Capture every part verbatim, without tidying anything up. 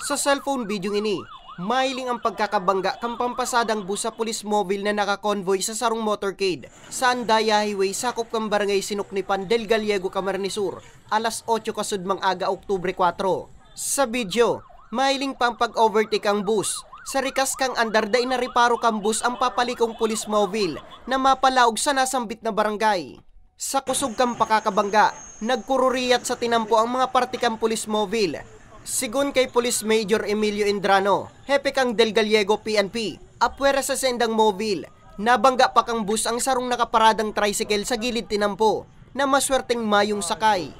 Sa cellphone video ini, mahiling ang pagkakabangga kan pampasadang bus sa police mobile na naka-convoy sa sarong motorcade sa Andaya Highway, sakop kan Barangay Sinuknipan del Gallego, Camarines Sur, alas otso kasudmang aga, Oktubre kwatro. Sa video, mahiling pa ang pag-overtake ang bus. Sa rikas kang andar, dai na reparo kan bus ang papalikong police mobile na mapalaog sa nasambit na barangay. Sa kusog kan pakakabangga, nagkururiyat sa tinampo ang mga parte kan police mobile. Sigon kay Police Major Emilio Indrano, hepe kan Del Gallego P N P, apwera sa sendang mobile, nabangga pa kan bus ang sarong nakaparadang tricycle sa gilid tinampo, na maswerteng mayong sakay.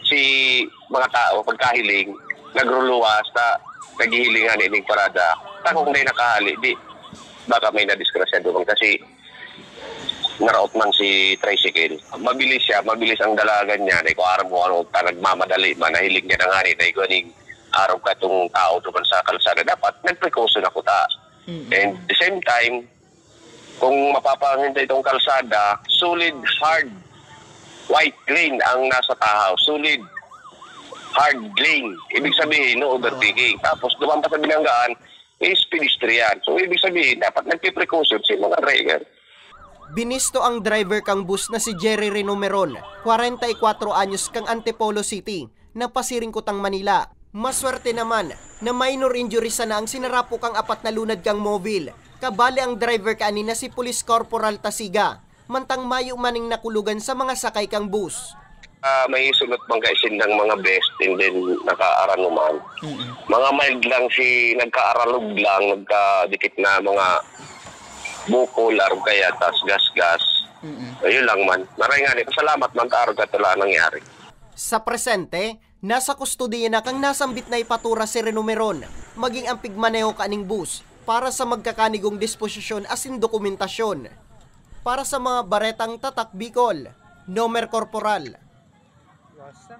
Si mga tao, pagkahiling, nagruluwas ta, naghihiling ani ning parada. Ta kung may nakahali, di, baka may nadisgrasya duman kasi naraot man si tricycle. Mabilis siya, mabilis ang dalagan niya. Na ikaw aram mo ano, ta nagmamadali man, nahiling niya na nga rin, na ikaw ning araw ka itong tao duman sa kalsada. Dapat nag-precaution ako ta. And the same time, kung mapapangin ta itong kalsada, solid, hard, white lane ang nasa tahaw. Solid, hard lane. Ibig sabihin, no overtaking. Tapos, duman pa sa binanggaan, is pedestrian. So, ibig sabihin, dapat nagpe-precaution si mga driver. Binisto ang driver kang bus na si Jerry Renomeron, kwarenta y kwatro anyos, kang Antipolo City, na pasiring kutang Manila. Maswerte naman na minor injuries sana ang sinarapo kang apat na lunad kang mobil, kabali ang driver kaini na si Police Corporal Tasiga, mantang mayo maning nakulogan sa mga sakay kang bus. Ah, may sulot man kay sindang mga vest and then nakaaranuman. Mga mild lang si nagkaaralog lang, nagkadikit na mga bukol, arog kaya tas gasgas. Ayun lang man. Maray nga ni, pasalamat man ta arog at wala nangyari. Sa presente, nasa kustodiya na kang nasambit na ipatura si Renomeron, maging ang pigmaneho kaning bus para sa magkakanigong disposisyon asin dokumentasyon. Para sa mga Baretang Tatak Bicol, Nomer Corporal. Wasa.